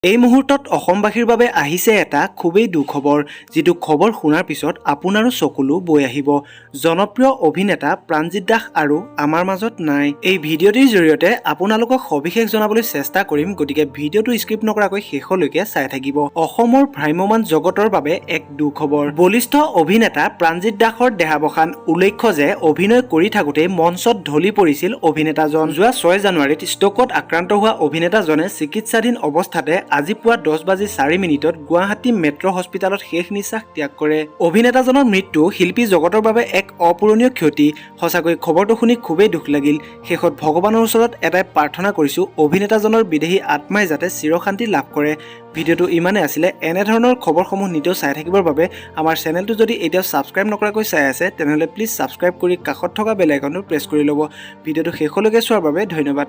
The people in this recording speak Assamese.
এই মুহূৰ্তত অসমবাসীৰ বাবে আহিছে এটা খুবেই দুখবৰ, যিটো খবৰ শুনাৰ পিছত আপোনাৰো চকুলো বৈ আহিব। জনপ্ৰিয় অভিনেতা প্ৰাণজিৎ দাস আৰু আমাৰ মাজত নাই। এই ভিডিঅ'টিৰ জৰিয়তে আপোনালোকক সবিশেষ জনাবলৈ চেষ্টা কৰিম, গতিকে ভিডিঅ'টো স্কিপ নকৰাকৈ শেষলৈকে চাই থাকিব। অসমৰ ভ্ৰাম্যমাণ জগতৰ বাবে এক দুখবৰ, বলিষ্ঠ অভিনেতা প্ৰাণজিৎ দাসৰ দেহাৱসান। উল্লেখ্য যে অভিনয় কৰি থাকোঁতেই মঞ্চত ঢলি পৰিছিল অভিনেতাজন। যোৱা 6 জানুৱাৰীত ষ্ট্ৰ'কত আক্ৰান্ত হোৱা অভিনেতাজনে চিকিৎসাধীন অৱস্থাতে আজি পুৱা 10 বাজি 4 মিনিটত গুৱাহাটী মেট্ৰ' হস্পিটেলত শেষ নিশ্বাস ত্যাগ কৰে। অভিনেতাজনৰ মৃত্যু শিল্পী জগতৰ বাবে এক অপূৰণীয় ক্ষতি। সঁচাকৈ খবৰটো শুনি খুবেই দুখ লাগিল। শেষত ভগৱানৰ ওচৰত এটাই প্ৰাৰ্থনা কৰিছোঁ, অভিনেতাজনৰ বিদেহী আত্মাই যাতে চিৰশান্তি লাভ কৰে। ভিডিঅ'টো ইমানেই আছিলে। এনেধৰণৰ খবৰসমূহ নিতৌ চাই থাকিবৰ বাবে আমাৰ চেনেলটো যদি এতিয়াও ছাবস্ক্ৰাইব নকৰাকৈ চাই আছে, তেনেহ'লে প্লিজ ছাবস্ক্ৰাইব কৰি কাষত থকা বেল আইকনটো প্ৰেছ কৰি ল'ব। ভিডিঅ'টো শেষলৈকে চোৱাৰ বাবে ধন্যবাদ।